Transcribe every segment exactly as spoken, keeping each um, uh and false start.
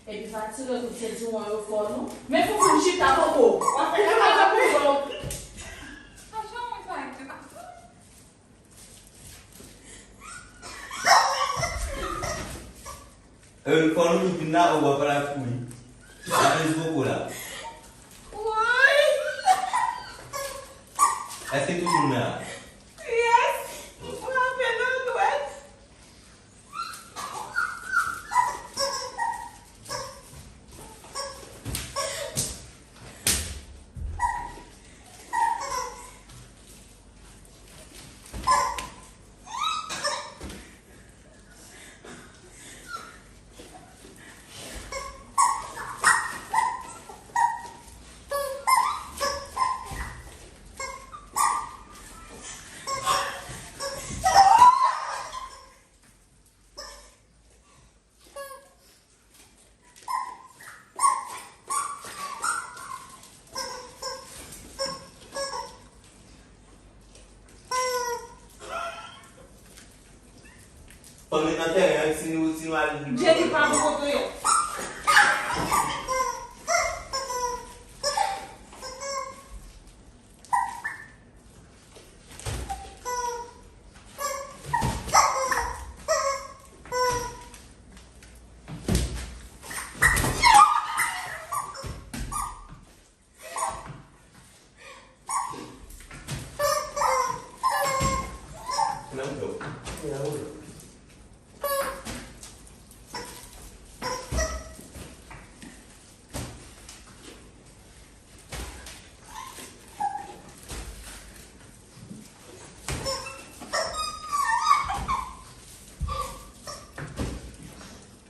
Epi fatige tout se ti wan yo fò non. Men foukoun chita poko. W ap fè sa pou yo. Sa jan mwen sa ye. Fò nou vin la, ou w ap al kouri. Sa vle di poko la. Woy! Èske tout moun la? Yes! M frape nan dwèt. Fò n ret nan teren an, si nou, si nou al. Jenny pa bon kote yo.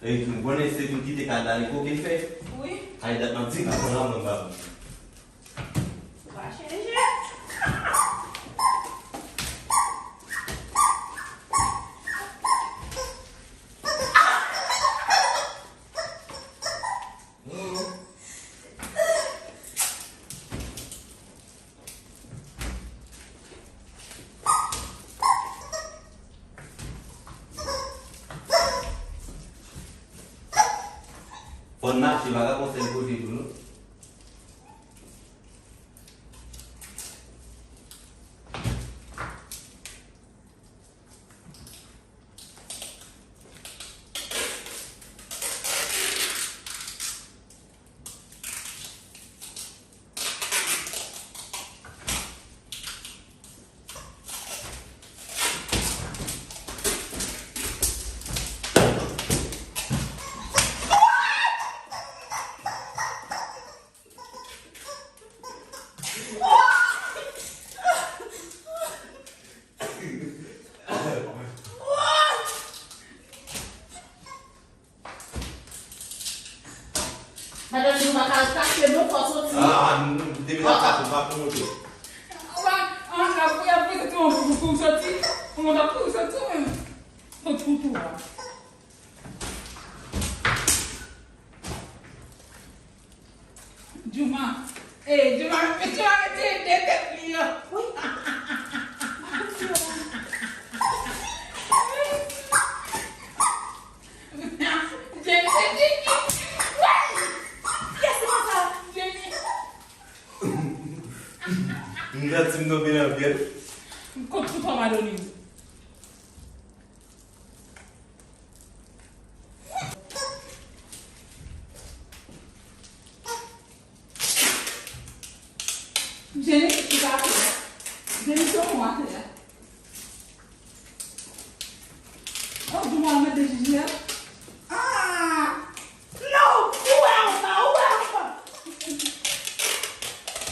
Ey, m konnen se pou kite kay la, li koke fè. Wi. Ay, dat m ap di, m ap pran la, mwen, m pa. Ou pa chanje. Fò n mache, pa ka konsève kote tou, non. Madanm, nou pa ka al kache non, fò soti. Ah, depi n ap kache, n pa pou monte. Ou pa, an, ap, ap prezante yon pou, pou soti. Ou mwen ap pou soti, ou menm. Sot pou tou a. Jouma. Eh, Jouma, Jouma retire de tèt li yo. Wi. Jenny, Jenny. Wi. Kiyès se konsa? Jenny. M santi m tonbe nan pyèl. M kont sou fòm Adonis. Jenny, ki pa fè la? Jenny, se ou atè a. Oh, di mwen mete jiji a. Ah! Non! Ou wè anba, ou wè anba!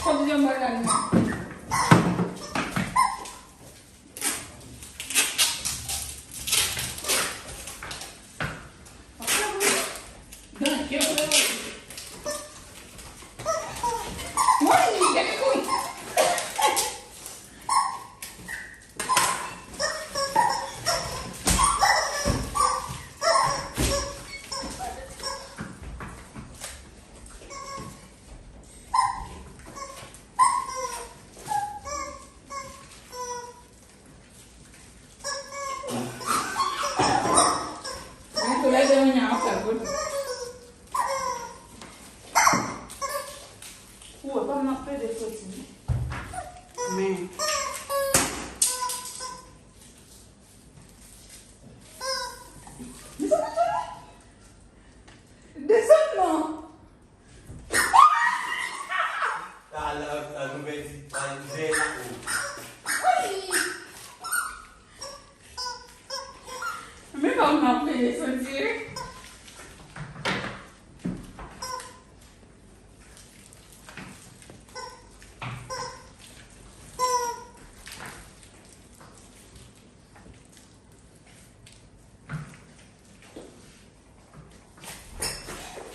Fòk di yon bagay non.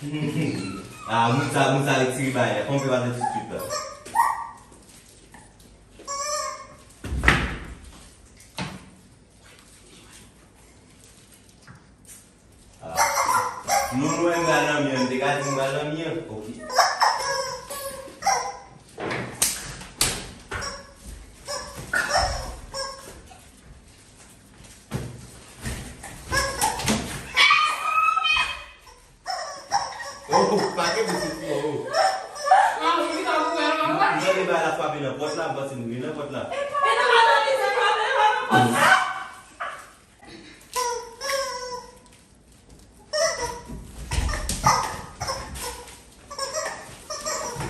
Ah, moun sa, moun sa retire bagay la. Kòman w fè pase tout la? Ah. Nou, nou, m pral nan mi an. M te ka di m pral nan mi an. Ok. Oh, oh, pa gen pou soti, oh, oh. M tande bagay la frape nan pòt la, m panse nou gen nan pòt la.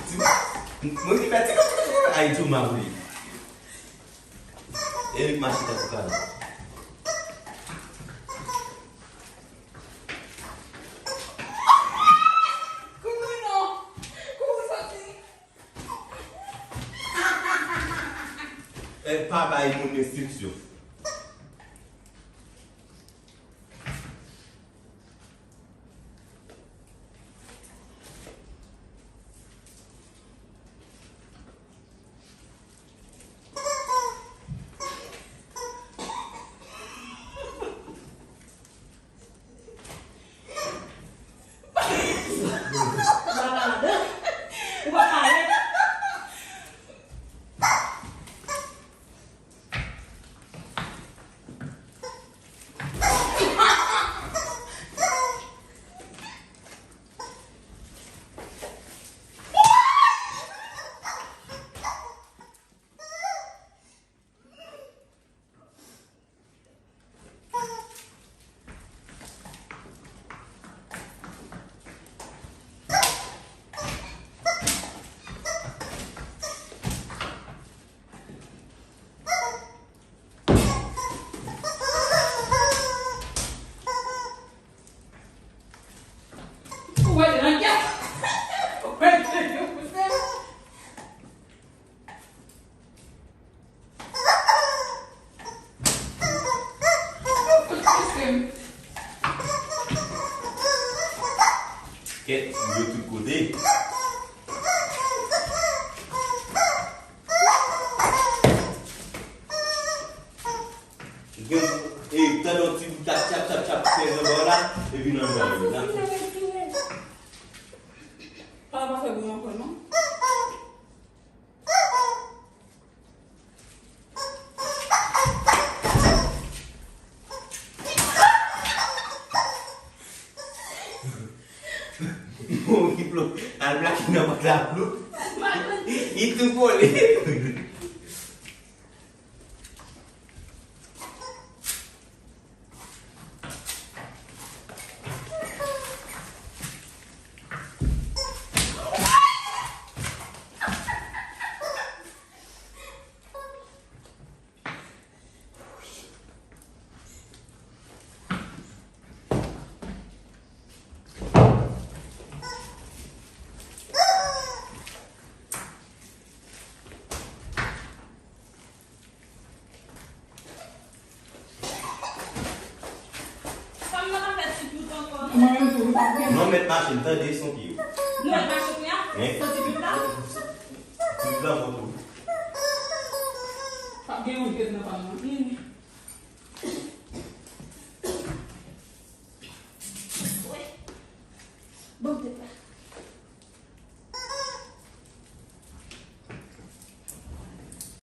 Ti, mwen ki fè ti, ay, tou ma wi. Erik mache tankou kanan. Kouri non! Kouri soti! Eh, pa bay moun enstriksyon. Ou wè nan kè. Ou wè nan kè. Kèt, yo tout kote. Gen, e, tande yon ti bout k ap tchap, tchap, tchap, fè nan bò la, epi nan bò la. Pa, pa fè bri ankò, non. Bon, ki plo, al plake nan pòt la, plo. Li tou kole. Fanm nan pa fè ti plout ankò, non. Mwen menm tou, m pa gen. Non, mèt mache, m tande son pye. Nou mèt mache kounye a? Wi. Santi plout la? Plout la, mwen tou. Pa gen yon jèt nan fanm nan. Wi. Bon, tèt la.